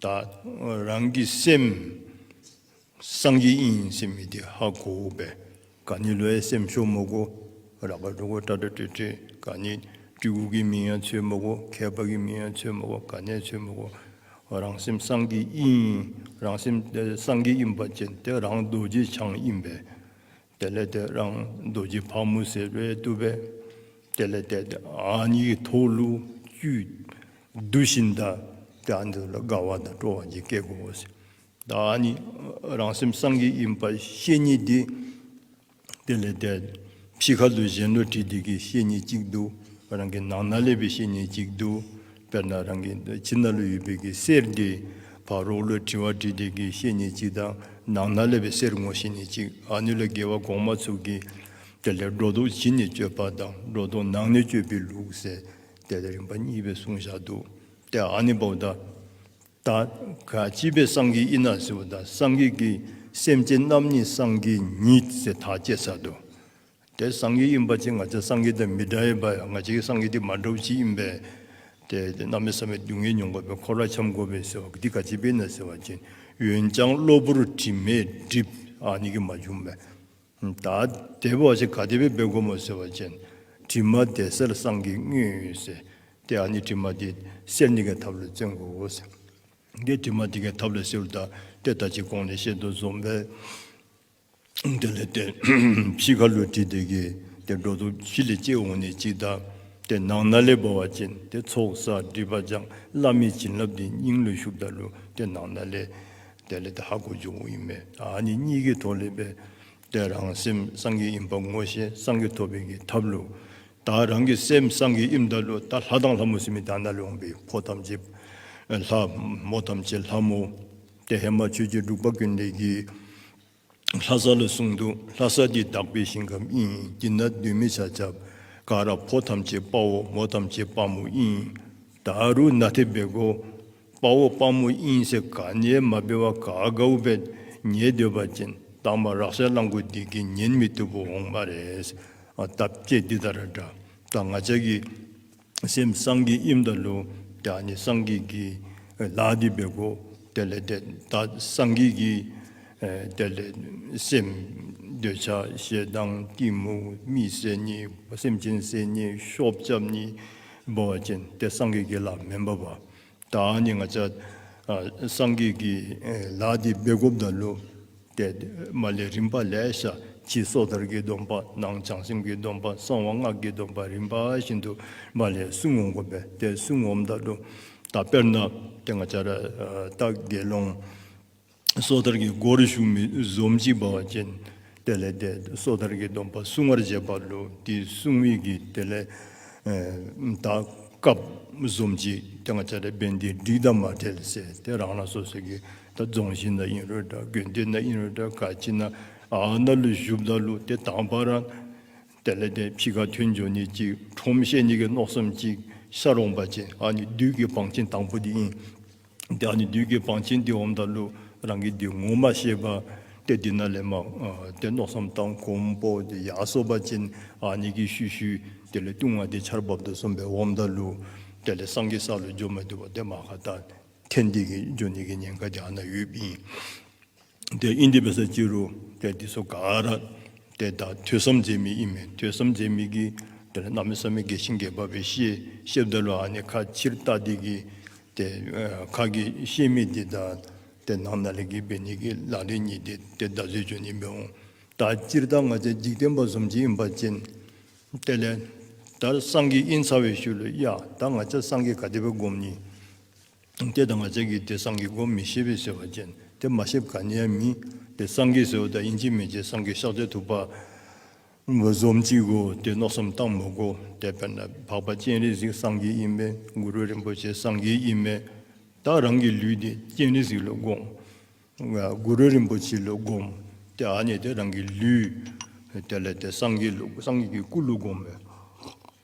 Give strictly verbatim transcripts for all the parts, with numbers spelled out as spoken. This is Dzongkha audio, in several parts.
ད་རང་གི་སེམས་སངས་རྒྱས་ཨིན་ཟེར་མི་འདི་ཧ་གོ་སྦེ། ག་ནི་ལུ་ཡང་སེམས་ཤོར་མི་དགོ། ར་ག་རུ་གོ་ཏྲ་ཏྲ་ཏྲི་ཏྲི། ག་ནི་སྤྲུལ་སྐུ་གི་མིང་ཡང་འཚོལ་མི་དགོ། མཁས་པ་གི་མིང་ཡང་འཚོལ་མི་དགོ། ག་ནི་ཡང་འཚོལ་མི་དགོ། རང་སེམས་སངས་རྒྱས་ཨིན། རང་སེམས་ཨེ་སངས་རྒྱས་ཨིན་པ་ཅིན་ཏེ་རང་རྡོ་རྗེ་འཆང་ཨིན་པས། དེ་ལས་ཏེ་རང་རྡོ་རྗེ་ཕག་མོ་ཟེར་སྦེ་བཏུབ་པས། དེ་ལས་ཏེ་ཨ་ནི་གི་ཐོག་ལུ་བཅུད་བསྡུ་ཞིནམ་ད་ཏེ་ཨ་ནི་ལུ་དགའ་བ་དང་སྤྲོ་བ་ཅིག་སྐྱེ་དགོ་ཟེར། ད་ཨ་ནི་རང་སེམས་སངས་རྒྱས་ཨིན་པ་ཤེས་ནི་འདི་དེ་ལས་ཏེ་ཕྱི་ཁ་ལུ་གཞན་ལུ་དྲིས་ཏེ་གིས་ཤེས་ནི་ཅིག་འདུག། རང་གི་ནང་ན་ལས་སྦེ་ཤེས་ནི་ཅིག་འདུག། དཔེར་ན་རང་གི་ཁྱིམ་ནང་ལུ་ཡོད་པའི་གི་གསེར་འདི་ཕ་རོལ་ལུ་དྲི་བ་དྲིས་ཏེ་གིས་ཤེས་ནི་ཅིག་དང་ནང་ན་ལས་སྦེ་གསེར་ངོ་ཤེས་ནི་ཅིག། ཨ་ནི་ལུ་རྒྱལ་བ་གོངམ་ཚུ་གིས་དེ་ལས་སྒྲོ་འདོགས་ཕྱི་ནས་གཅོད་པ་དང་སྒྲོ་འདོགས་ནང་ནས་གཅོད་པའི་ལུགས་ཟེར་དེ་ལས་རིམ་པ་གཉིས་སྦེ་གསུངས་བཞག་འདུག། ཏེ་ཨ་ནི་འབདཝ་ད་ད་ག་ཅི་སྦེ་སངས་རྒྱས་ཨིན་ན་ཟེརཝ་ད་སངས་རྒྱས་ཀྱིས་སེམས་ཅན་རྣམས་ནི་སངས་རྒྱས་ཉིད་ཟེར་ཐག་བཅད་ཚར་འདུག། ཏེ་སངས་རྒྱས་ཨིན་པ་ཅིན་ང་བཅས་སངས་རྒྱས་དང་མི་འདྲ་བས་པ། ང་བཅས་ཀྱི་སངས་རྒྱས་འདི་མ་འདྲཝ་ཅིག་ཨིན་པས། ཏེ་ཏེ་གནམ་མེད་ས་མེད་སྡུག་བསྔལ་མྱོང་དགོ་པས། འཁོར་བ་འཁྱམས་དགོ་པས་ཟེར་བ་འདི་ག་ཅི་སྦེ་ཨིན་ན་ཟེར་བ་ཅིན་འོན་ཀྱང་གློ་བུར་དྲི་མས་བསྒྲིབས། ཨ་ནི་གིས་མ་བྱུངམ་མས། ད་དེ་འབད་བ་ཅིན་ག་དེ་སྦེ་འབད་དགོཔ་སྨོ་ཟེར་བ་ཅིན་དྲི་མ་བདེ་གསལ་སངས་རྒྱས་དངོས་ཟེར། ཏེ་ཨ་ནི་དྲི་མ་འདི་སེལ་ནི་གི་ཐབས་ལུ་བརྩོན་དགོ་ཟེར། ཏེ་དྲི་མ་འདི་གི་ཐབས་ལུ་སེལཝ་ད་ཏེ་ད་ཅི་གོང་ལས་བཤད་དོ་བཟུམ་སྦེ་དེ་ལས་ཏེ་ཕྱི་ཁ་ལུ་དྲིས་ཏེ་གིས་ཏེ་སྒྲོ་འདོགས་ཕྱི་ལས་གཅོད་འོང་ནི་ཅིག་དང་ཏེ་ནང་ན་ལས་འབད་བ་ཅིན་ཏེ་ཚོགས་བསགས་སྒྲིབ་པ་སྦྱང་བླ་མའི་བྱིན་རླབས་འདི་སྙིང་ལུ་ཞུགསཔ་ད་ལུ་ཏེ་ནང་ན་ལས་དེ་ལས་ཏེ་ཧ་གོ་འགྱོཝ་ཨིན་མས། ཨ་ནི་གཉིས་ཀྱི་ཐོག་ལས་སྦེ་ཏེ་རང་སེམས་སངས་རྒྱས་ཨིན་པ་ངོ་ཤེས། སངས་རྒྱས་ཐོབ་པའི་གི་ཐབས་ལུ་ད་རང་གི་སེམས་སངས་རྒྱས་ཨིནམ་ད་ལུ་ད་ལྷ་དང་ལྷ་མོ་ཟེར་མི་ད་ནཱ་ལུ་འོང་པས། ཕོ་ཐམས་ཅད་ལྷ་མོ་ཐམས་ཅད་ལྷ་མོ། ཏེ་ཧེ་མ་ཆོས་རྗེ་འབྲུག་པ་ཀུན་ལེགས་ཀྱིས་ལྷ་ས་ལུ་གསུངས་འདུག། ལྷ་ས་འདི་དག་པའི་ཞིང་ཁམས་ཨིན། འདི་ན་སྡོད་མི་ཆ་ཁྱབ་ག་ར་ཕོ་ཐམས་ཅད་དཔའ་བོ་མོ་ཐམས་ཅད་དཔའ་མོ་ཨིན། ད་རུང་ནན་ཏན་འབད་དགོ། དཔའ་བོ་དཔའ་མོ་ཨིན་ཟེར་ག་ནི་ཡང་མ་འབད་བར་ག་དགའཝ་སྦེ་ཉལ་སྡོད་པ་ཅིན་དང་པ་རཀྵ་གླང་པོ་འདི་གིས་ཉན་མི་བཏུབ་པ་འོང་སྨ་རེ། ཨ་ད་དཔེ་འདི་ལྟར་འདྲ། ད་ང་བཅས་ཀྱི་སེམས་སངས་རྒྱས་ཨིནམ་ད་ལུ་ཏེ་ཨ་ནི་སངས་རྒྱས་ཀྱི་ལཱ་འདི་འབད་དགོ། དེ་ལས་ཏེ་ད་སངས་རྒྱས་ཀྱི་ཨེ་དེ་ལས་སེམས་འདོད་ཆགས་ཞེ་སྡང་གཏི་མུག་མི་བསད་ནི་སེམས་ཅན་བསད་ནི་ཤོབ་རྐྱབ་ནི་འབད་བ་ཅིན་ཏེ་སངས་རྒྱས་ཀྱི་ལཱ་མེན་པས་པ། ད་ཨ་ནི་ང་བཅས་ཨ་སངས་རྒྱས་ཀྱི་ཨེ་ལཱ་འདི་འབད་དགོཔ་ད་ལུ་ཏེ་མར་ལས་རིམ་པ་ལེ་ཤ་ཕྱི་སོ་ཐར་གྱི་སྡོམ་པ་ནང་བྱང་སེམས་ཀྱི་སྡོམ་པ་གསང་བ་སྔགས་ཀྱི་སྡོམ་པ་རིམ་པ་བཞིན་དུ་མར་ལས་བསྲུང་འོང་དགོ་པས། ཏེ་བསྲུང་འོངམ་ད་ལུ་ད་དཔེར་ན་ཏེ་ང་བཅས་ར་ཨ་ད་དགེ་སློང་སོ་ཐར་གྱི་སྒོར་ཞུགས་མི་བཟུམ་ཅིག་འབད་བ་ཅིན་དེ་ལས་ཏེ་སོ་ཐར་གྱི་སྡོམ་པ་བསྲུང་བར་བྱེད་པ་ལུ་དེ་བསྲུང་བའི་གི་དེ་ལས་ཨེ་ད་སྐབས་བཟུམ་ཅིག་ཏེ་ང་བཅས་ར་འབད་ནི་འདི་འགྲིག་དང་མ་འགྲིག་ཟེར་ཏེ་རང་རང་སོ་སོ་གི་ད་རྫོང་གཞི་ནང་ཨིན་རུང་འདྲ་དགོན་སྡེ་ནང་ཨིན་རུང་འདྲ་ག་ཅི་ནང་ཨ་ནཱ་ལུ་བཞུགསཔ་ད་ལུ་ཏེ་དང་པ་ར་དེ་ལས་ཏེ་ཕྱི་ཁར་ཐོན་འགྱོ་ནི་ཅིག་ཁྲོམ་བཤད་ནི་གི་མནོ་བསམ་ཅིག་ཤར་འོང་པ་ཅིན་ཨ་ནི་བདུད་ཀྱི་བང་ཆེན་དང་པོ་འདི་ཨིན། ཏེ་ཨ་ནི་བདུད་ཀྱི་བང་ཆེན་འདི་འོངམ་ད་ལུ་རང་གིས་འདི་ངོ་མ་ཤེས་པར་ཏེ་འདི་ནང་ལས་མར་ཨ་ཏེ་མནོ་བསམ་བཏང་གོམ་པ་འདི་ཡར་སོང་པ་ཅིན་ཨ་ནི་གི་ཤུལ་ཤུལ་དེ་ལས་ལྟུང་བ་འདི་ཆརཔ་འབབ་དོ་བཟུམ་སྦེ་འོངམ་ད་ལུ་དེ་ལས་སངས་རྒྱས་ས་ལུ་འགྱོ་མ་བཏུབ་པར་ཏེ་མར་ཁ་ད་འཐེན་ཏེ་གིས་འགྱོ་ནི་གི་ཉེན་ཁ་འདི་ཨ་ནཱ་ཡོདཔ་ཨིན། ཏེ་ཨིན་དེ་འབད་ས་ཅི་རུང་ཏེ་འདི་ཚུ་ག་ར་ཏེ་ད་ཐོས་བསམ་མཛད་མི་ཨིན་མས། ཐོས་བསམ་མཛད་མི་གིས་དེ་ལས་གནམ་མེད་ས་མེད་རྒྱས་ཤིང་རྒྱས་པ་སྦེ་ཤེས། ཤེསཔ་ད་ལུ་ཨ་ནི་ཁ་ཕྱིར་བལྟ་སྟེ་གིས་ཏེ་ཨ་ཁ་གིས་ཤེས་མི་འདི་དང་ཏེ་ནང་ན་ལས་ཀྱི་འབད་ནི་གི་ལག་ལེན་གཉིས་འདི་ཏེ་བདག་འཛིན་འགྱོ་ནི་འབད་འོང་། ད་སྤྱིར་བཏང་ང་བཅས་འཇིག་རྟེན་པ་བཟུམ་ཅིག་ཨིན་པ་ཅིན་དེ་ལས་ད་སངས་རྒྱས་ཨིན་ཚར་བའི་ཤུལ་ལུ་ཡ་ད་ང་བཅས་སངས་རྒྱས་ག་དེ་སྦེ་སྒོམ་ནི། ཏེ་ད་ང་བཅས་ཀྱིས་ཏེ་སངས་རྒྱས་སྒོམ་མི་ཤེས་པས་ཟེར་བ་ཅིན་ཏེ་མ་ཤེསཔ་ག་ནི་ཡང་མེད། ཏེ་སངས་རྒྱས་ཟེརཝ་ད་ཨིན་ཅི་མིན་ཅི་སངས་རྒྱས་ཤཱཀྱ་ཐུབ་པ་བཟུམ་ཅིག་གོ་ཏེ་མནོ་བསམ་བཏང་མི་དགོ། ཏེ་དཔེར་ན་འཕགས་པ་སྤྱན་རས་གཟིགས་སངས་རྒྱས་ཨིན་མས། གུ་རུ་རིན་པོ་ཆེ་སངས་རྒྱས་ཨིན་མས། ད་རང་གི་ལུས་འདི་སྤྱན་རས་གཟིགས་ལུ་སྒོམ། གུ་རུ་རིན་པོ་ཆེ་ལུ་སྒོམ། ཏེ་ཨ་ནི་ཏེ་རང་གི་ལུས་དེ་ལས་ཏེ་སངས་རྒྱས་ལུ་སངས་རྒྱས་ཀྱི་སྐུ་ལུ་སྒོམ་མས།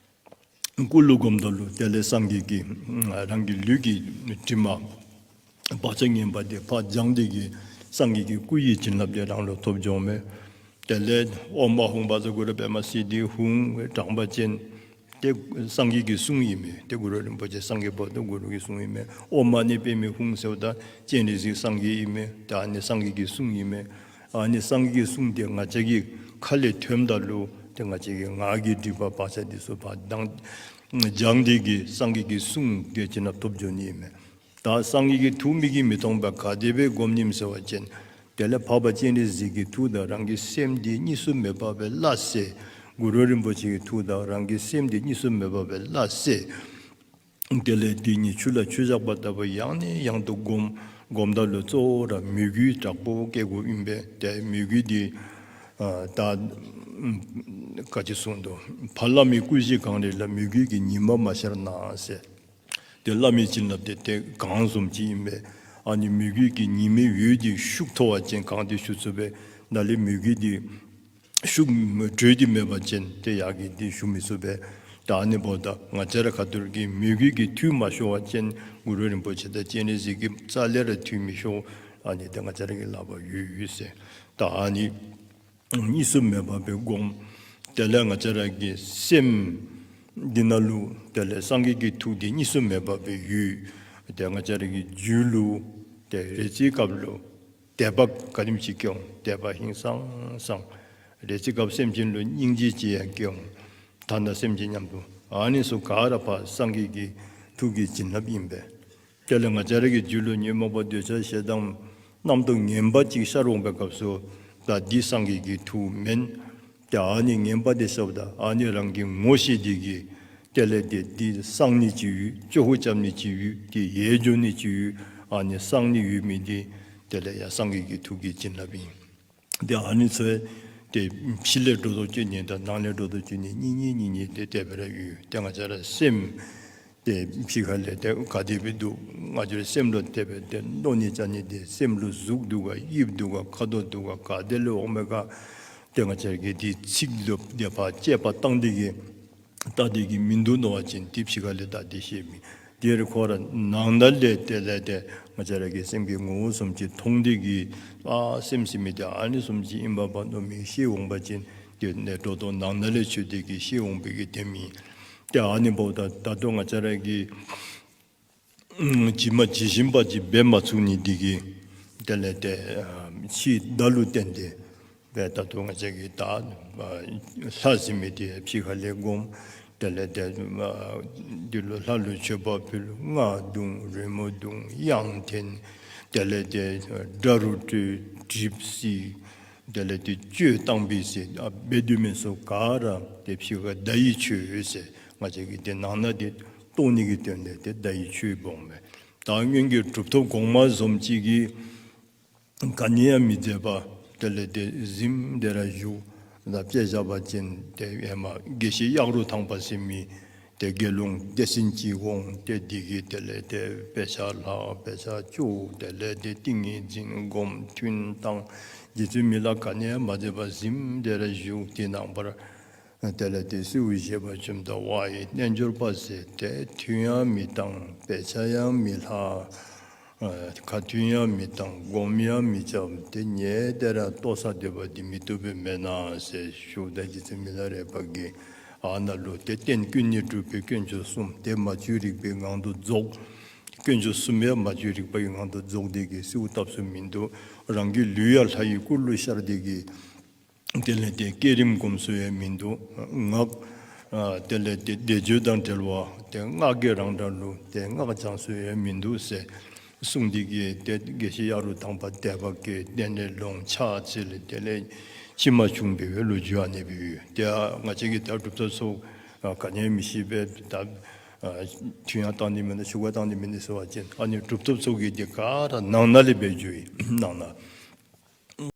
སྐུ་ལུ་སྒོམ་ད་ལུ་དེ་ལས་སངས་རྒྱས་ཀྱི་རང་གི་ལུས་ཀྱི་དྲི་མ་བག་ཆགས་ངན་པ་དེ་ཕར་སྦྱངས་ཏེ་གིས་སངས་རྒྱས་ཀྱི་སྐུ་ཡི་བྱིན་རླབས་དེ་རང་ལུ་ཐོབ་འགྱོཝ་མས། དེ་ལས་ཨོཾ་ཨཱཿཧཱུྃ་བཛྲ་གུ་རུ་པདྨ་སིདྡྷི་ཧཱུྃ་བགྲངས་པ་ཅིན་ ཏེ་སངས་རྒྱས་ཀྱི་གསུང་ཨིན་མས། ཏེ་གུ་རུ་རིན་པོ་ཆེ་སངས་རྒྱས་པོ་ཏེ་གུ་རུ་གི་གསུང་ཨིན་མས། ཨོཾ་མ་ཎི་པདྨེ་ཧཱུྃ་ཟེརཝ་ད་སྤྱན་རས་གཟིགས་སངས་རྒྱས་ཨིན་མས། ཏེ་ཨ་ནི་སངས་རྒྱས་ཀྱི་གསུང་ཨིན་མས། ཨ་ནི་སངས་རྒྱས་ཀྱི་གསུང་དེ་ང་བཅས་ཀྱི་ཁ་ལས་ཐོནམ་ད་ལུ་ཏེ་ང་བཅས་ཀྱི་ངག་གི་སྒྲིབ་པ་བག་ཆགས་དེ་ཚུ་ཕར་དྭངས་སྦྱངས་ཏེ་གིས་སངས་རྒྱས་ཀྱི་གསུང་དེ་བྱིན་རླབས་ཐོབ་འགྱོ་ནི་ཨིན་མས། ད་སངས་རྒྱས་ཀྱི་ཐུགས་མིག་གིས་མི་མཐོང་བས་ག་དེ་སྦེ་སྒོམ་ནི་ཨིནམ་ཟེར་བ་ཅིན། དེ་ལས་འཕགས་པ་སྤྱན་རས་གཟིགས་ཀྱི་ཐུགས་དང་རང་གི་སེམས་འདི་གཉིས་སུ་མེད་པ་སྦེ་སླ་བསྲེ། གུ་རུ་རིན་པོ་ཆེ་གི་ཐུགས་དང་རང་གི་སེམས་འདི་གཉིས་སུ་མེད་པ་སྦེ་སླ་བསྲེ། དེ་ལས་དེ་གཉིས་ཆུ་ལ་ཆུ་བཞག་པ་ལྟ་བུ་ཡང་ནས་ཡང་དུ་སྒོམ། སྒོམ་ད་ལུ་གཙོ་བོ་ར་མོས་གུས་དྲག་པོ་བསྐྱེད་དགོཔ་ཨིན་པས། ཏེ་མོས་གུས་འདི་ཨ་ད་ཨམ་ག་ཅི་གསུངས་འདུག། ཕ་བླ་མའི་སྐུ་བཞི་གངས་རི་ལ། མོས་གུས་ཀྱི་ཉི་མ་མ་ཤར་ན་ཟེར། ཏེ་བླ་མའི་བྱིན་རླབས་དེ་ཏེ་གངས་བཟུམ་ཅིག་ཨིན་པས། ཨ་ནི་མོས་གུས་ཀྱི་ཉི་མའི་འོད་དེ་ཤུགས་མཐོ་བ་ཅིན་གངས་དེ་ཞུ་ཚུགས་པས། ནཱ་ལས་མོས་གུས་དེ་ཤུགས་དྲོད་དེ་མེད་པ་ཅིན་ཏེ་ཡར་གྱི་དེ་ཞུ་མི་ཚུགས་པས། ད་ཨ་ནི་འབདཝ་ད་ང་བཅས་ར་ཁ་ཐུག་གི་མོས་གུས་ཀྱི་མཐུ་མ་ཤོར་བ་ཅིན་གུ་རུ་རིན་པོ་ཆེ་དང་སྤྱན་རས་གཟིགས་ཀྱི་རྩ་ལས་ར་མཐུ་མི་ཤོར། ཨ་ནི་ཏེ་ང་བཅས་ར་གི་ལག་པར་ཡོད་ཡོད་ཟེར། ད་ཨ་ནི་གཉིས་སུ་མེད་པ་སྦེ་སྒོམ། དེ་ལས་ང་བཅས་ར་གི་སེམས་འདི་ནང་ལུ་དེ་ལས་སངས་རྒྱས་ཀྱི་ཐུགས་འདི་གཉིས་སུ་མེད་པ་སྦེ་ཡོད། ཏེ་ང་བཅས་ར་གི་རྒྱུད་ལུ་ཏེ་རེ་ཅིག་སྐབས་ལུ་དད་པ་ག་དེམ་ཅིག་སྐྱེ་འོང་། དད་པ་ཧིང་སངས་སངས། རེ་ཅིག་སྐབས་སེམས་ཅན་ལུ་སྙིང་རྗེ་ཅིག་ཡང་སྐྱེ་འོང་། ཐ་ན་སེམས་ཅན་མཉམ་དུ། ཨ་ནི་ཚུ་ག་ར་ཕར་སངས་རྒྱས་ཀྱི་ཐུགས་ཀྱི་བྱིན་རླབས་ཨིན་པས། དེ་ལས་ང་བཅས་ར་གི་རྒྱུད་ལུ་ཉོན་མོངས་པ་འདོད་ཆགས་ཞེ་སྡང་རྣམ་རྟོག་ངན་པ་ཅིག་ཤར་འོང་པའི་སྐབས་སུ་ད་འདི་སངས་རྒྱས་ཀྱི་ཐུགས་མེན། ཏེ་ཨ་ནི་ངན་པ་དེ་ཤོརཝ་ད་ཨ་ནི་རང་གི་ངོ་ཤེས་དེ་གིས་དེ་ལས་ཏེ་འདི་སངས་ནི་ཅིག་ཡོད། ཅོག་ཁུ་རྐྱབ་ནི་ཅིག་ཡོད། ཏེ་ཡལ་འགྱོ་ནི་ཅིག་ཡོད། ཨ་ནི་སངས་ནི་ཡོད་མི་དེ་དེ་ལས་ཡང་སངས་རྒྱས་ཀྱི་ཐུགས་ཀྱི་བྱིན་རླབས་ཨིན། ཏེ་ཨ་ནི་ཚུ་ཏེ་ཕྱི་ལས་སྒྲོ་འདོགས་གཅོད་ནི་དང་ནང་ལས་སྒྲོ་འདོགས་གཅོད་ནི་གཉིས་གཉིས་གཉིས་གཉིས་ཏེ་དེ་སྦེ་ར་ཡོད། ཏེ་ང་བཅས་ར་སེམས་ཏེ་ཕྱི་ཁ་ལས་ཏེ་ག་དེ་སྦེ་འདུག། ང་བཅས་ར་སེམས་ལུ་དེ་སྦེ་ཏེ་མནོ་ནི་བཅའ་ནི་དེ་སེམས་ལུ་གཟུགས་འདུག་ག། དབྱིབས་འདུག་ག། ཁ་དོག་འདུག་ག། ག་དེ་ལུ་འོང་མས་ག། ཏེ་ང་བཅས་ར་གིས་དེ་ཚིག་ལུ་དེ་ཕར་དཔྱད་པ་བཏང་སྟེ་གིས་ལྟ་སྟེ་གིས་མིན་འདུག་མནོ་བ་ཅིན་དེ་ཕྱི་ཁ་ལས་ལྟ་སྟེ་ཤེས་མི། དེ་རུ་ཁོ་ར་ནང་ན་ལས་དེ་ལས་ཏེ་ང་བཅས་ར་གི་སེམས་ཀྱི་ངོ་བོ་བཟུམ་ཅིག་མཐོང་སྟེ་གིས་ཨ་སེམས་ཟེར་མི་དེ་ཨ་ནི་བཟུམ་ཅིག་ཨིན་པས་པ་མནོ་མི་ཤེས་འོང་པ་ཅིན་དེ་ནས་སྒྲོ་འདོགས་ནང་ན་ལས་ཆོད་དེ་གིས་ཤེས་འོང་པའི་གི་དེ་མི། ཏེ་ཨ་ནི་འབདཝ་ད་ད་ལྟོ་ང་བཅས་ར་གིས་ཨམ་ཇི་མ་ཇི་བཞིན་པ་ཅིག་འབད་མ་ཚུགས་ནི་དེ་གིས་དེ་ལས་ཏེ་ཨ་ཕྱིའི་བརྡ་ལུ་བརྟེན་ཏེ་སྦེ་ད་ལྟོ་ང་བཅས་ཀྱིས་ད་ཨ་ལྷ་ཟེར་མི་དེ་ཕྱི་ཁ་ལས་སྒོམ། དེ་ལས་ཏེ་ཨ་འདི་ལུ་ལྷ་ལུ་མཆོད་པ་ཕུལ། རྔ་བརྡུང་། རོལ་མོ་བརྡུང་། དབྱངས་འཐེན། དེ་ལས་ཏེ་སྒྲ་རུ་དཀྲོལ། གྲིབ་བསིལ། དེ་ལས་ཏེ་གཅོད་བཏང་པས་ཟེར་ཨ་འབད་དོ་མི་ཚུ་ག་ར་ཏེ་ཕྱི་ཁ་བརྡ་ཡི་ཆོས་ཟེར། ང་བཅས་ཀྱིས་ཏེ་ནང་ན་དེ་རྟོགས་ནི་གི་དོན་ལས་ཏེ་བརྡ་ཡི་ཆོས་འབདཝ་མས། ད་སྔོན་གྱི་གྲུབ་ཐོབ་གོང་མ་བཟུམ་ཅིག་གིས་ག་ནི་ཡང་མི་མཛད་པར་དེ་ལས་ཏེ་གཟིམ་དེ་ར་བཞུགས། ད་དཔེ་བཞག་པ་ཅིན་ཏེ་ཧེ་མ་དགེ་བཤེས་གཡག་རུ་ཐང་པ་ཟེར་མི་ཏེ་དགེ་སློང་སྡེ་སྲིད་ཅིག་འོང་། ཏེ་དེ་གིས་དེ་ལས་ཏེ་དཔེ་ཆ་ལྷག། དཔེ་ཆ་བཅུག། དེ་ལས་ཏེ་ཏིང་ངེ་འཛིན་སྒོམ། ཐུན་བཏང་། རྗེ་བཙུན་མི་ལ་ག་ནི་ཡང་མ་མཛད་པར་གཟིམ་དེ་ར་བཞུགས། དེ་ནངས་པར་དེ་ལས་ཏེ་གསོལཝ་བཞེས་པར་བྱོནམ་ད་ཝའི་རྣལ་འབྱོར་པ་ཟེར་ཏེ་ཐུན་ཡང་མི་བཏང་། དཔེ་ཆ་ཡང་མི་ལྷག། ཨ་ཁ་ཐུན་ཡང་མི་བཏང་། སྒོམ་ཡང་མི་རྐྱབ། ཏེ་ཉལ་དེ་ར་ལྟོ་ཟ་སྡོད་པ་འདི་མི་བཏུབ་པས་མེན་ན་ཟེར་ཞུཝ་ད་རྗེ་བཙུན་མི་ལ་རས་པ་གིས་ཨ་ནཱ་ལུ་ཏེ་རྟེན་ཀུན་ནས་གྲུབ་པའི་དཀོན་མཆོག་གསུམ་དེ་མ་བཅོས་རིག་པའི་ངང་དུ་རྫོགས། དཀོན་མཆོག་གསུམ་ཡང་མ་བཅོས་རིག་པའི་ངང་དུ་རྫོགས་ཏེ་གིས་གསོལཝ་བཏབ་སྲོལ་མིན་འདུག། རང་གི་ལུས་ཡང་ལྷ་ཡི་སྐུ་ལུ་ཤར་ཏེ་གིས་དེ་ལས་ཏེ་བསྐྱེད་རིམ་སྒོམ་སྲོལ་ཡང་མིན་འདུག། སྔགས་ཨ་དེ་ལས་ཏེ་བཟླས་བརྗོད་དང་འབྲེལ་བ་ཏེ་སྔགས་ཀྱི་རང་སྒྲ་ལུ་ཏེ་སྔགས་བགྱང་སྲོལ་ཡང་མིན་འདུག་ཟེར་གསུངས་ཏེ་གིས་ཏེ་དགེ་བཤེས་གཡག་རུ་ཐང་པ་དད་པ་སྐྱེས། གདན་ལས་ལོངས་ཕྱག་འཚལ། དེ་ལས་ཕྱི་མ་བྱུང་བའི་ལོ་རྒྱུས་ཨ་ནི་སྦེ་ཡོད། ཏེ་ཨ་ང་བཅས་ཀྱིས་ད་གྲུབ་ཐོབ་ཚུ་ཨ་ག་ནི་ཡང་མི་ཤེས་པས། ད་ཨ་ཐུན་ཡང་བཏང་ནི་མེན་ན་ཆོ་ག་བཏང་ནི་མེན་ན་ཟེར་བ་ཅིན་ཨ་ནི་གྲུབ་ཐོབ་ཚུ་གིས་དེ་ག་ར་ནང་ན་ལས་འབད་རྒྱུ་ཨིན། ནང་ན།